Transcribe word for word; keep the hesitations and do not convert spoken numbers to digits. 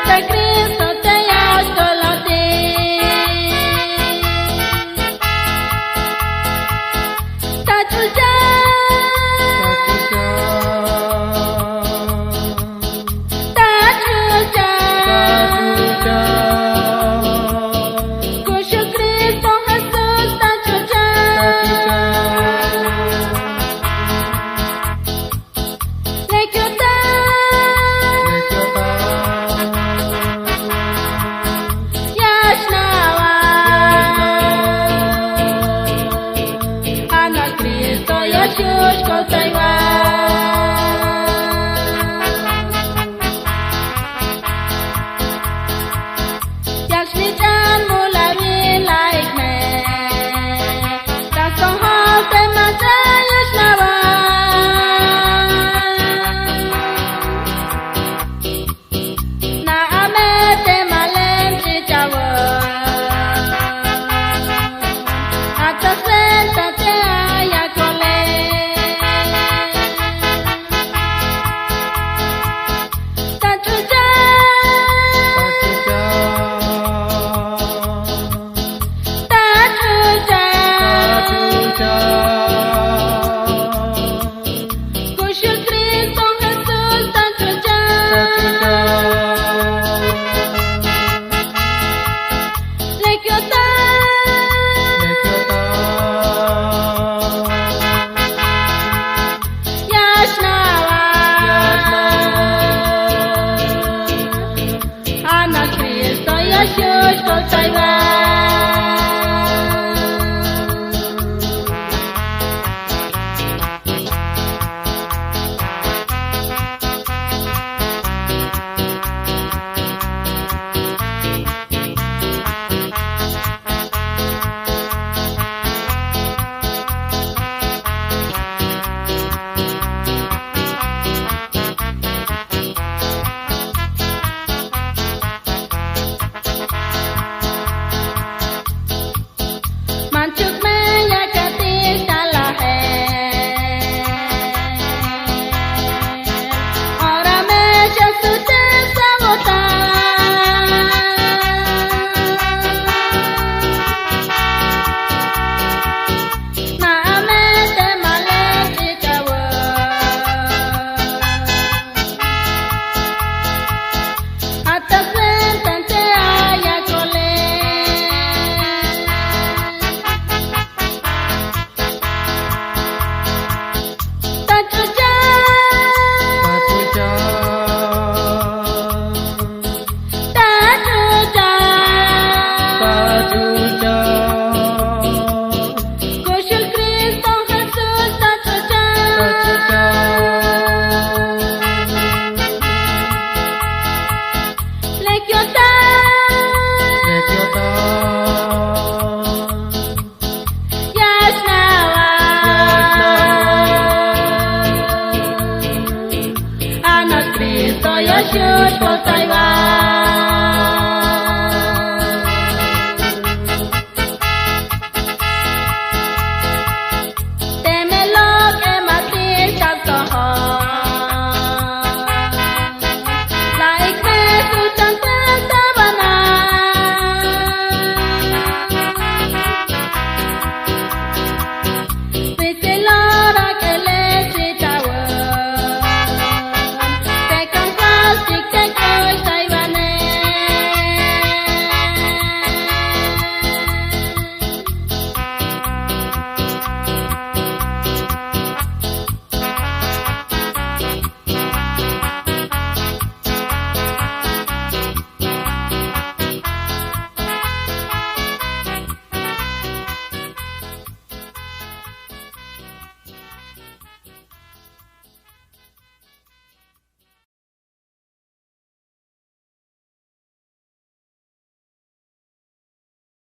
Ta Cristo tey ya xtol a ti. Ta ch'ulchan. Ta ch'ulchan. Kuxul Cristo Jesús ta ch'ulchan. Lek yo'tan. Ya xnawan. Ana Cristo ya xyuxk'otay wan. Yak snich'an mul awil la'ik me. Ta stojol te mach'a ya xnawan. Na'a me te malen ch'ich'awon. Ata swenta te ay akolel. Ta ch'ulchan. Ta ch'ulchan. Kuxul Cristo Jesús ta ch'ulchan. Lek yo'tan. Ya xnawan. Ana Cristo ya xyuxk'otay wan. Manchuk me ya katik ta lajel. Ora me xasutej ta wo'tan. Na'a me te malen ch'ich'awon. Ata swenta te ay akolel. Ta ch'ulchan. Ta ch'ulchan. Kuxul Cristo Jesús ta ch'ulchan. Lek yo'tan. Ya xnawan. Ana Cristo ya xyuxk'otay wan.